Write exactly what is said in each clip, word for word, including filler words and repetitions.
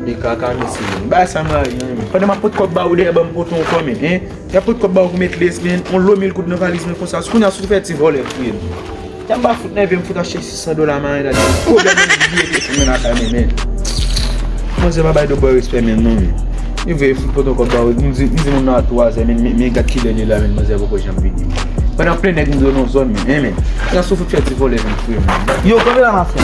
E kaka mesye, men. Bagay sa m rayi, men. Pandan m ap pot kòb ba ou, dèyè ban m pote yon kò, men, en. Y ap pot kòb ba ou pou met lès, men. On lo mil goud nan valiz mwen konsa. Kounye a, si w fè ti vòlè, frè m. Jan m pa fout nève m, fout achte sis san dola, maren dade. Pwoblèm, mwen bliye telefòn mwen lakay mwen, men. Manzè pa bay do bòy respè, men, non, men. Li vle fout pote yon kòb ba ou. M di, m di moun nan a twazè, men, men, men gad kilè li la, men, manzè poko janm vini. Pandan plen nèg m dwe nan zòn, men, en, men. Nan sou fout fè ti vòlè, men, frè m. Yo, kanpe la, mafya.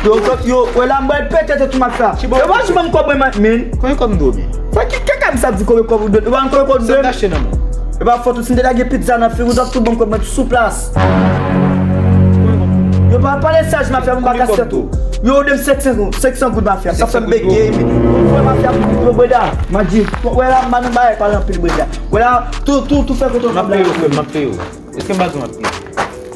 Yo, yo, wè la, m bay pete tout mafya. Yo, pa jwenn kòb mwen, men. Konbyen kòb m dwe, men? Sa ki kaka m sa di konbyen kòb ou dwe? Yo, pa konbyen kòb ou dwe? Sa m gache nan men. Yo, pa fòt ou, si m te lage pizza nan figi ou, t ap tout ban m kòb mwen sou plas. Yo, pa pale saj, mafya, m pa kase tèt ou. Yo, ou dwe m senk san, senk san goud, mafya. Sa fè m bege, men. Ou fè mafya, yo, breda. M a di, wè la, m pa nan bagay, pale anpil, breda. Wè la, tou, tou, tou fè kote w. M ap peye w, frè m, m ap peye w. Èske m pa di w m ap peye w?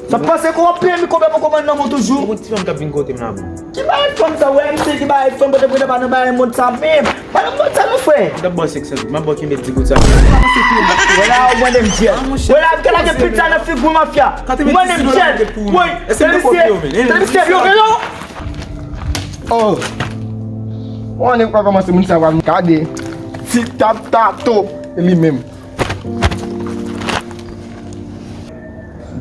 Sa panse ke w ap peye m, konbyen mwen konmann nan men w toujou? Yon ti fanm k ap vin kote m la, bon. Ki bagay fanm sa, wè, misye ki bagay fanm, pote pote pa nan bagay mond sa menm. Pa nan mond sa non, frè. M t ap ba w senk san goud, m ap ba w kenbe di goud sa. Wè la, ou mande m dyèt. Wè la, m ka lage pizza nan figi w, mafya. Ou mande m dyèt. Woy, se misye, se misye bloke yo. Oh. Ou konnen pa kòmanse moun sa va vin gade. Ti tap tato, e li menm.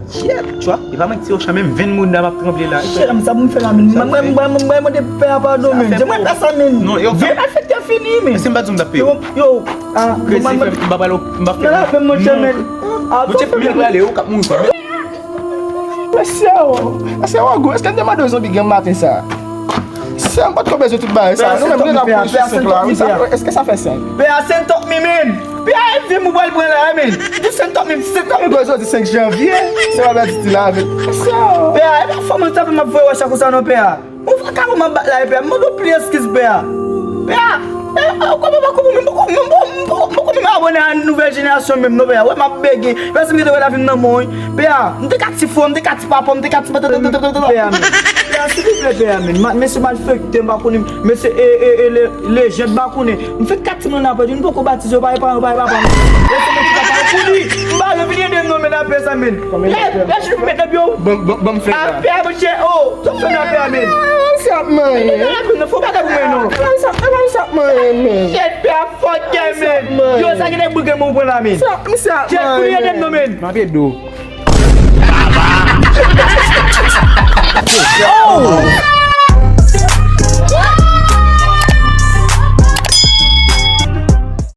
Kyèt, tchwa, e pa mwen ki tire w chan menm, venn moun nan m ap tranble la. Chè, sa pou m fè la, men. Mwen, mwen, mwen, mwen, mwen mande pè a padon, men. Di mwen pè sa, men. Non, yo. Vye malfektè fini, men. Èske m pa di w m t ap peye w? Yo, yo, a, kredi, mwen, frè m, m pa pale, m pa fè. Nan la fè m, monchè, men. A, monchè, fè m prale, ou k ap mouri. Mesye, o, mesye, o, gwo, èske n te mande w zonbi gen maten sa? Sè, m pa t ko bezwen tout bagay sa. Nou menm, nou la pou sou senk la, wi, sa, èske sa fè sens? Pè a, send talk me, man. Pè a, e vi m ou pral pran la, man. Di send talk me, send talk me. Gwo jodi senk janvye, se pa pèdi ti lavi. Pè a, e pa fò mwen t ap m ap voye wè sa konsa non, pè a. Ou fè kawou m ap bat la, pè a. M mande w plis eskiz, pè a. Pè a, e, e, kòman pa konprann, m poko, m poko, m poko, m poko menm abòne a nouvèl jenerasyon menm non, pè a. Wè, m ap bege. Pè a, si m te wè lavi m nan men w, wi. Pè a, m te ka ti fò, m te ka ti papa, m te ka ti pè a, men. Pè a, silvouplè, pè a, men. Ma-, mesye malfektè, m pa konnen, mesye, e, e, e, le, lejand, m pa konnen. M fèk kat timoun nan pèdi, m poko batize, yo pa, yo pa, yo pa, yo pa, yo pa. Yo se moun ki papa, yo pou li. M ba yo vin ede m non, men apre sa, men. Lè, lè, jis met nan pye w. Bon, bon, bon, m fè sa. Apre, monchè, o, sa w fè m la, pè a, men. Sa ap manyen. Fò bagay pou mwen, non. Sa ap manyen, men. Shit, pè a, fuck yeah, men. Yo, sa gen de boug mwen pran la, men. Sa, misye ap manyen. Jis pou li ede m non, men. M ap ede w. Oh!